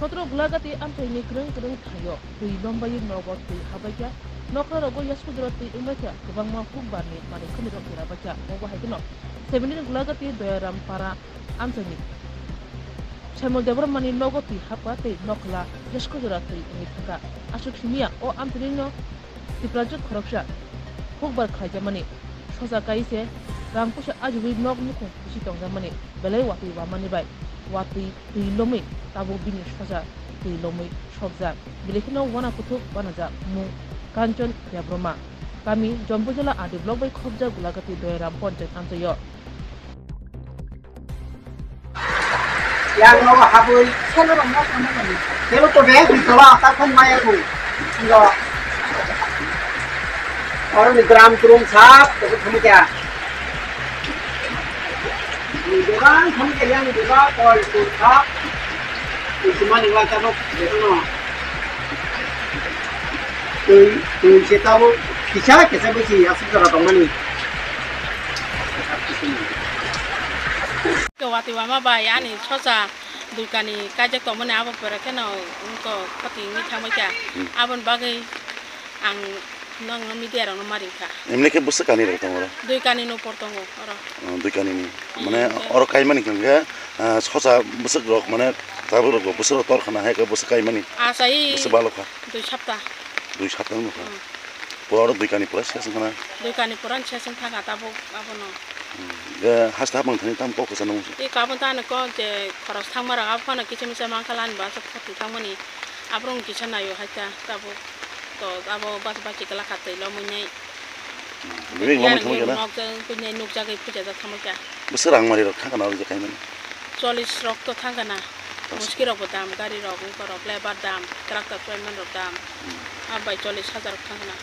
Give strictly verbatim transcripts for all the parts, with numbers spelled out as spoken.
Sotro Gulagati amchaini kwrwng kwrwng thaio twi lombai nogo twi habaikha, nokhlarogo yasku jora twi wngbaikha, kwbangma hukbarni manwi khwnirok derabaikha. Obo hai kheno seventeen Gulagati Doyaram Para amchaini Saimol Debbarmani nogo twi hapkha tei nokhla yasku jora twi wngwi thangkha. Aswk simiya o amchaini no Tiprajwk khoroksa hukbar khlaijamani soja kai se rang puisa ajugwi nok nukhung bisi tongjamani belai watwi wamani bai watwi twi lomwi tabuk bini soja twi lomwi sokjak. Belai kheno wana kuthuk wanajak mung Kanchon Debbarma, kami Jompujala R D block bai khobjak Gulagati Doyaram Ponchayat amchaio. Yang nogo habwi. Selo to be, bitola, ta phone maya bu. Ngo. Oro ni gram krum sap, to thumi kya. Ni dogan thumi kya yang dogan, kol kur sap. Ni sima ni wa ta bo, no. Twi, twi se ta bo, kisa, kisa bo si, asuk jora tongmani. Ke wati wama bai ani sosa dukani kajak tongmani abo pore keno wngko khoti wngwi thangbai kha. Hmm. Aboni bagwi ang nokno media rokno ma ring kha. Emni khe bwswk kani rok tongo oro? Dui kani no por tongo oro. Oh, dui kani ni. Hmm, mane okay. Oro kaimani hwnkhe, ah, sosa bwswk rok mane tabuk rok bwswk rok tor khana hai khe bwswk kaimani. Achai. Bwswk balo kha. Dui sapta. Dui sapta no kha. Hmm. Pura oro dui kani pura ses wngkha na? Dui kani pura ses wngkha na tabuk abono. Hmm. Ge haste hapang thani tam kok kwchangma. Tei kabon ta ano kok je khoros thangma rok abo phano kicha micha mankha lani ba aswk khoti thangmani. Aborok kisa naio hai ta tabuk. To abo bas basi kwlak kha twi lomwi nai. Hmm. Bebek lomwi thangma khe na? Nok jang kuinai nukjagwi puja jak thangma kha. Bwswk rang mari rok thangkha na oro je kaimani? Chollish rok to thangkha na. Bas. Muski rok bo dam, gari rok, wngkor rok, lebar dam, tractor choiman rok dam. Hmm. Abai chollish hajar rok thangkha na.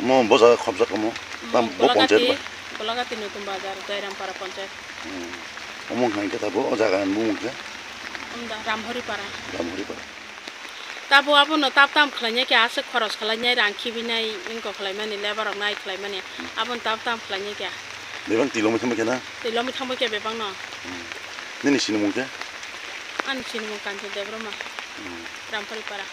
Omo bo jaga khobjak omo. Omo tam bo Golagati, ponchayat ba? Golagati Nutun Bazar, Doirampara ponchayat. Hmm. Omo wngkha hwnkhe tabuk o jaga ni bumung khe? Omo da Ramhoripara. Ramhoripara. Tabuk abono tap tam khlainai khe aswk khoros khlainai, rang khibinai, wngkok khlaimani, lebar rok nai khlaimani. Hmm. Abono tap tam khlainai khe. Bebak twi lomwi thangbai khe na? Twi lomwi thangbai khe bebak no. Hmm. Nini sinimung khe? Ani sinimung Kanchon Debbarma. Hmm. Ramhoripara.